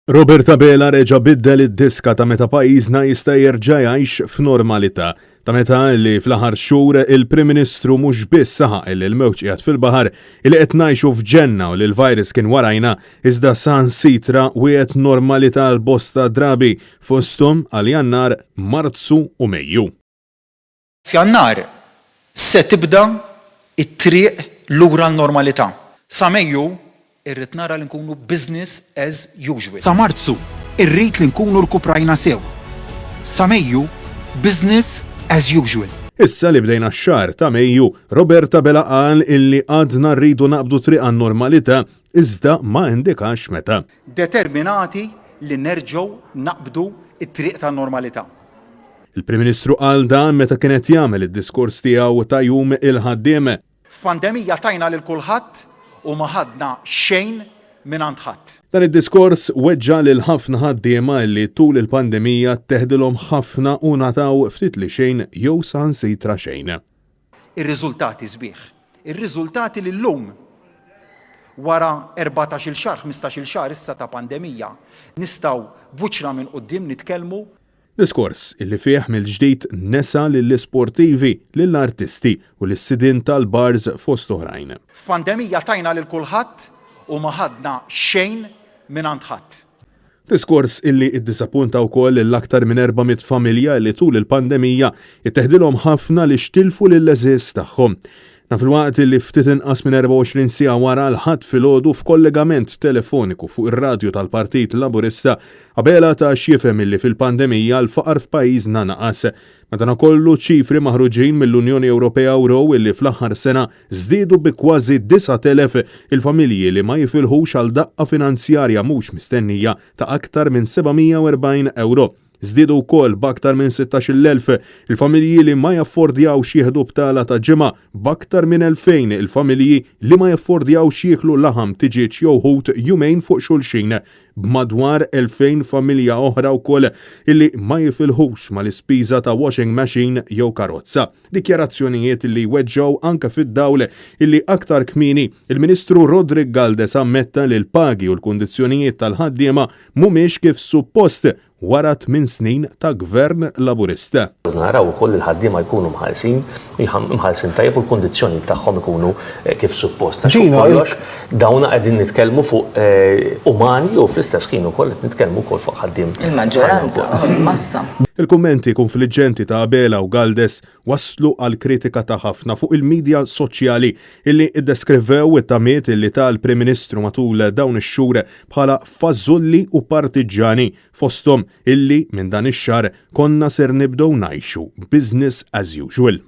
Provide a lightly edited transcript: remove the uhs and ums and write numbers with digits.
Robert Abela reġa' biddel id-diska ta' meta pajjiżna jista' jerġa' jgħix f'normalità. Ta' meta li fl-aħħar xhur il-Prim Ministru mhux biss saħaq li l-mewġ qiegħed fil-baħar, li qed ngħixu f'ġenna u li l-virus kien warajna, iżda saħansitra wiegħed normalità għal bosta drabi, fosthom għal Jannar, Marzu u Mejju. F'Jannar se tibda t-triq lura n-normalità. Sa Mejju irrid nara li nkunu business as usual. Sa Marzu irrid li nkunu rkuprajna sew. Sa Mejju business as usual. Issa li bdejna x-xahar ta' Mejju, Robert Abela qal illi għadna rridu naqbdu triq għan-normalità iżda ma indikax meta. Determinati li nerġgħu naqbdu t-triq tan-normalità. Il-Prim Ministru qal dan meta kien qed jagħmel id-diskors tiegħu ta' Jum il-Ħaddiem. F'pandemija tajna lil kulħadd u ma ħadna xejn mingħand ħadd. Dan id-diskors weġġa' lil ħafna ħaddiema li tul il-pandemija tteħdilhom ħafna u ngħataw ftit li xejn jew saħansitra xejn. Ir-riżultati sbieħ. Ir-riżultati li llum, wara 14-il xahar, 15-il xahar issa ta' pandemija, nistgħu b'wiċċna minn quddiem nitkellmu. Diskors illi fih mill-ġdid nesa lill-isportivi, lill-artisti u lis-sidien tal-bars fost oħrajn. F'pandemija tajna lil kulħadd u ma ħadna xejn mingħand ħadd. Diskors illi iddiżappunta wkoll lil aktar minn 400 familja illi tul il-pandemija itteħdilhom ħafna li xtilfu lill-għeżież tagħhom. Dan filwaqt illi ftit inqas minn 24 siegħa wara l-Ħadd filgħodu f'kollegament telefoniku fuq ir-radju tal-Partit Laburista, Abela ta x'jifhem illi fil-pandemija l-faqar f'pajjiżna naqas. Madanakollu ċifri maħruġin mill-Unjoni Ewropea wrew illi fl-aħħar sena żdiedu bi kważi 9,000 il-familji li ma jifilħux għal daqqa finanzjarja mhux mistennija ta' aktar minn 740 ewro. Żdiedu wkoll b'aktar minn 16,000 il-familji li ma jaffordjawx jieħdu btala ta' ġimgħa, b'aktar minn 2,000 il-familji li ma jaffordjawx jieklu laħam, tiġieġ jew ħut jumejn fuq xulxin, b'madwar 2,000 familja oħra wkoll illi ma jifilħux mal-ispiża ta' washing machine jew karozza. Dikjarazzjonijiet li jweġġgħu anke fid-dawl illi aktar kmieni il-Ministru Roderick Galdes ammetta li l-pagi u l-kundizzjonijiet tal-ħaddiema mhumiex kif suppost wara tminn snin ta' Gvern Laburista. Naraw ukoll li l-ħaddiema jkunu mħallsin, mħallsin tajjeb u l-kundizzjonijiet tagħhom ikunu kif suppost. Għax fuq kollox dawn qegħdin nitkellmu fuq umani u fl-istess ħin ukoll qed nitkellmu wkoll fuq ħaddiem. Il-maġġoranza, il-massa. Il-kummenti kunfliġġenti ta' Abela u Galdes wasslu għal kritika ta' ħafna fuq il-midja soċjali illi ddeskrivew it-tamiet illi ta l-Prim Ministru matul dawn ix-xhur bħala fażulli u partiġġani, fosthom illi minn dan ix-xahar konna ser nibdew ngħixu business as usual.